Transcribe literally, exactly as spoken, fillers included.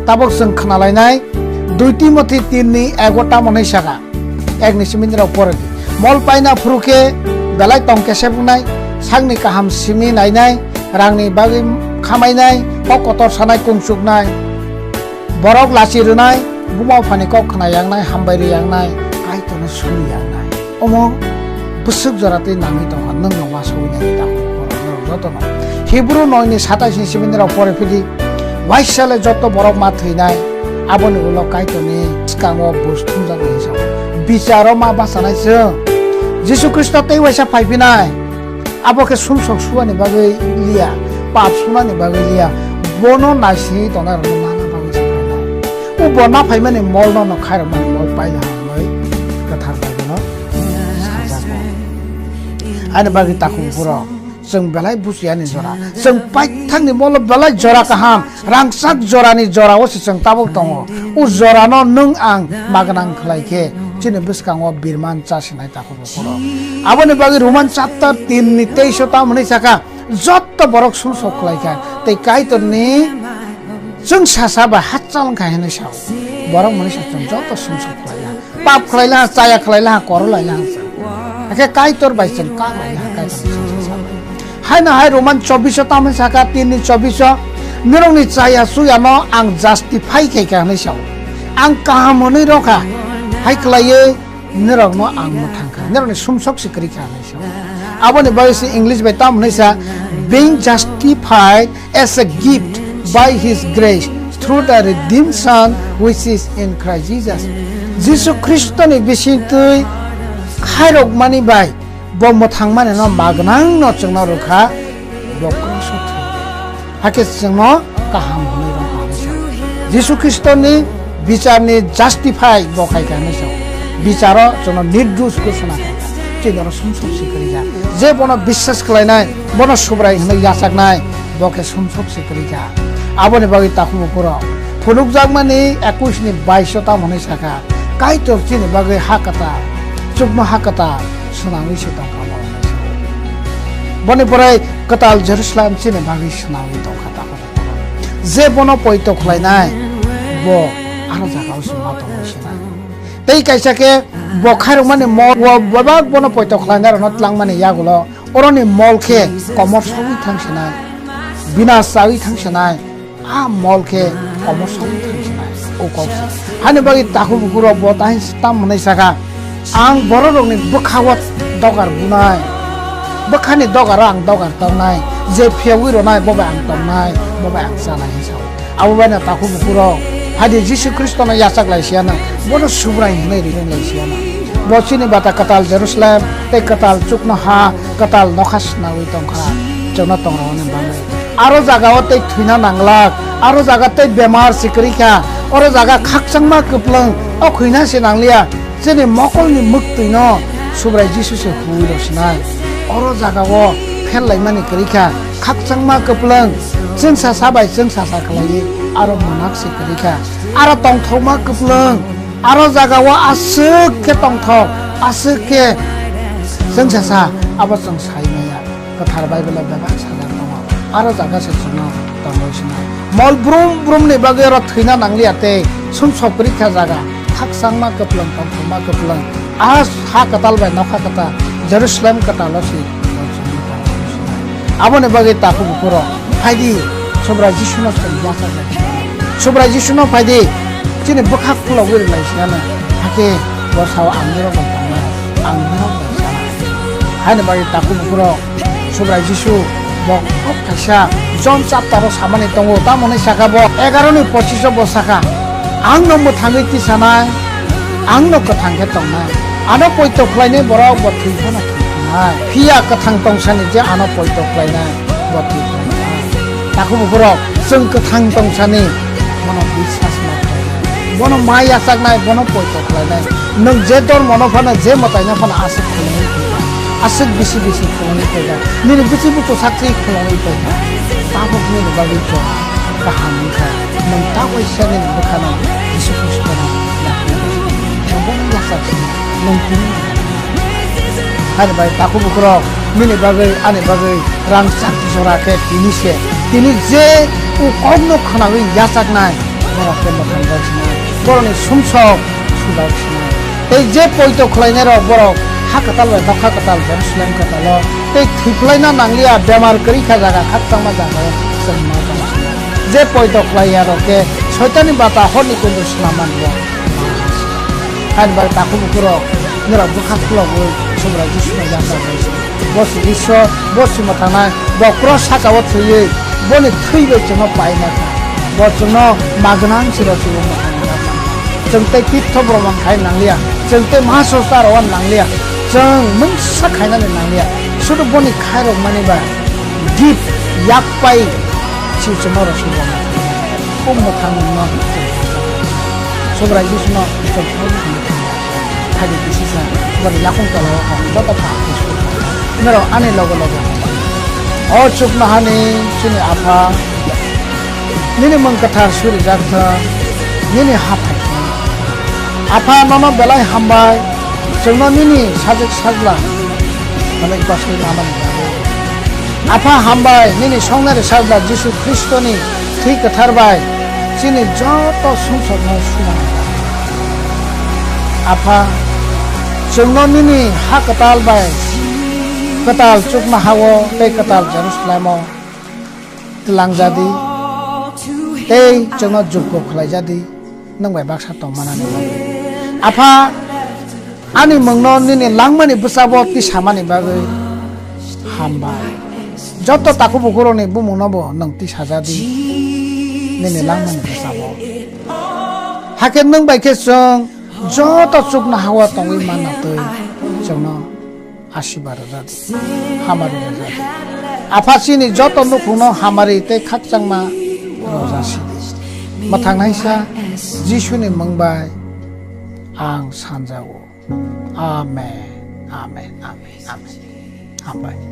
Tabok chwng khna lainai, dui Timothy tin ni ego tamo hwnwi saka, ek ni simi rok pore di. Mol paina phuru khe belai tong kesep wngnai, sakni kaham simi nainai, rangni bagwi khamainai, kok kotor sanai kung chuknai, borok lachi rwnai, buma buphani kok khna yaknai, hambai rw yaknai, Kaitorno suri yaknai. Omo bwswk jora tei nangwi tongkha, nwng no uansugwi nai ta hwnwi borok norok jotono. Hebru noi ni satais ni simi rok pore phidi, waisa le joto borok ma thwinai, aboni ulo Kaitorni bwskango buj thumjaknai hinwi sao. Bicharo ma bachanai chwng. Jisu Khristo tei waisa phai phinai. Abo khe sumsok suani bagwi liya, pap sunani bagwi liya, bono naisingwi tongnai rokno nana bagwi se phainai. O bo na phaimani molno no khairokmani mol paila hwnwi kwthar Bible-o sajago. Ani bagwi takhuk borok, chwng belai buchiyani jora, chwng paithakni molo belai jora kaham, rangchak jorani jorao se chwng tabuk tongo. O jorano nwng ang magwnang khlai khe chini bwskango birman chasinai takhuk borok. Aboni bagwi Roman chapter tin ni teis o tamo hwnwi saka, jotto borok sumsok khlai kha tei Kaitorni chwng sasa bai hachal wng kha hwnwi sao. Borok mwnwi sa chwng jotto sumsok khlai kha. Pap khlai laha, chaya khlai laha, koro lai laha chwng. Hakhe Kaitor bai chwng kak lai laha, Kaitor bai chwng sasa bai. Haino hai Roman chobbish o tamni saka, tin ni chobbish o, "Norokni chaya chuyano ang justify khai kha," hwnwi sao. "Ang kaham hwnwi rw kha, hai khlaiwi norokno ang mwthang kha, norokni sumsok se kwrwi kha," hwnwi sao. Aboni bagwi se English bai tamo hwnwi sa, "Being justified as a gift by his grace through the redemption which is in Christ Jesus." Jisu Khristoni bisingtwi khairokmani bai bo mwthangmani no magwnang no chwngno rw kha, bo cross o thwi. Hakhe chwngno kaham hwnwi rw kha. Jisu Khristoni bicharni justify bo khai kha hwnwi sao. Bicharo chwngno nirdosh ghosona khai kha. Chini oro sumsok se kwrwi kha. Je bono biswas khlainai, bono Subrai hwnwi yachaknai, bo khe sumsok se kwrwi kha. Aboni bagwi takhuk bukhurok phunukjakmani ekush ni bais o tamo hwnwi sakha, Kaitor chini bagwi ha kwtal, chukma ha kwtal swnamwi se tongkha bo hwnwi sao. Boni pore kwtal Jerusalem chini bagwi swnamwi tongkha takhuk bukhurok. Je bono poito khlainai, bo aro jagao se ma tongwi sinai. Tei kaisa khe bo khairokmani mol, bo bebak bono poito khlainai rokno tlangmani yagulo, oroni mol khe komor sogwi thang sinai, bina chawi thang sinai, a mol khe komor sogwi thang sinai. O kok se. Hani bagwi takhuk bukhurok bo tang tam hwnwi sakha, "Ang bororokni bwkhao dogar bunai, bwkhani dogaro ang dogar tongnai, je phiyogwi rwnai bo bai ang tongnai, bo bai ang chanai," hwnwi sao. Abo bai no takhuk bukhurok, haidi Jisu Khristono yachak lai siyana, bono Subrai hwnwi ring lai siyana. Bo chini bata kwtal Jerusalem tei kwtal chuknoha, kwtal nokha swnamwi tongkha, chwngno tongrogni bagwi. Aro jagao tei thwina nanglak, aro jaga tei bemar se kwrwi kha, oro jaga khakchangma kwplwng, o khwina se nangliya. Chini mokolni mwktwino Subrai Jisu se huwi rw sinai. Oro jagao pherlaimani kwrwi kha, khakchangma kwplwng, chwngsa sa bai chwngsa sa khlaiwi aro mwnak se kwrwi kha. Aro tongthokma kwplwng, aro jagao aswk khe tongthok, aswk khe chwngsa sa, abo chwng sai maya. Kwthar Bible-o bebak sajak tongo. Aro jaga se chwngno tongwi sinai. Mol brum brumni bagwi oro thwina nangliya tei sumsok kwrwi kha jaga. Khakchangma kwplwng, tongthokma kwplwng. A ha kwtal bai nokha kwtal, Jerusalem kwtalo se mol chwngno tongwi sinai. Aboni bagwi takhuk bukhurok, phaidi, Subrai Jisuno chwng yachak lai sinai. Subrai Jisuno phaidi, chini bwkhak khulogwi rwlai sinai. Hakhe bo sao, "Ang norok bai tongnai, ang norok bai chanai." Haini bagwi takhuk bukhurok, Subrai Jisu bo kok kaisa John chapter o samani tongo, tamoni saka bo egaroh ni pochish o bo saka, "Ang no mwthangwi tisanai, ang no kwthang khe tongnai. Ano poito khlainai borok bo thwi phano thwi thangnai. Phiya kwthang tongsani je ano poito khlainai, bo thwi thangnai." Takhuk bukhurok, chwng kwthang tongsani bono biswas ma khlainai, bono ma yachaknai, bono poito khlainai. Nwng je dormono phano, je mwtaino phano aswk khulumwi phaikha, aswk bisi bisi khulumwi phaikha, nini bisi buchuk sakchi khulumwi phaikha, tabuk nini bagwi chwng kaham wngkha. Nwng ta waisa nini bwkhano Jisu Khristono yapharwi rw sidi, nwng bono yachak sidi, nwng tini. Haini bai takhuk bukhurok, nini bagwi, ani bagwi rangchak jora khe tini se. Tini je o kokno khwnawi yachaknai, Borok khe mwthang rok sinai, borokni sumsok sujak sinai. Tei je poito khlainairok borok ha kwtal bai nokha kwtal Jerusalem kwtalo tei thwi phlaina nangliya, bemar kwrwi kha jaga khakchangma jagao chwng ma tong sinai. Je poito khlai yarok khe Soitanni bata horni kundu swnam manbo. Haini bagwi takhuk bukhurok norok bwkha khulogwi Subrai Jisuno yangna bai. Bo se Iswar, bo se mwthangnai, bo cross saka-o thwiwi boni thwi bai chwngno paina kha. Bo chwngno magwnang se rw chwngno mwthangwi rw man. Chwng tei tirtho bwrwmang khai nangliya, chwng tei mahasosta rw nangliya, chwng mungsa khainani nangliya. Sudu boni khairok mani bai gift yak pai si chwngno rw chwngno mwthangwi. Kum mwthang wngno Subrai Jisuno chwng thangwi thangwi thangwi. Thani kisisa boni yakung tola o ang joto kaham khe suri. Norok ani logo logo. O chuknohani chini Apha, nini mung kwthar surijak thung, nini ha phai thung. Apha, nono belai hambai, chwngno nini sajwk sajla manwi bwsai mamani bagwi. Apha hambai, nini songnari sajla Jisu Khristoni thwi kwthar bai chini joto sumsokno suna. Apha, chwngno nini ha kwtal bai kwtal chuknoha-o tei kwtal Jerusalem-o tlangjadi tei chwngno jukgo khlaijadi nwng bai baksa tongmanani bagwi. Apha, ani mungno nini langmani bwsabo tisamani bagwi hambai. Joto takhuk bukhurokni bumungnobo nwng tisajadi nini langmani bwsabo. Hakhe nwng bai khe chwng joto chuknoha-o tongwi manna twi chwngno asiba rwjadi, hamari rwjadi. Apha chini joto nukhungno hamari tei khakchangma rwjasidi. Mwthangnaisa Jisuni mung bai ang sanjago. Amen, amen, amen, amen. Hambai.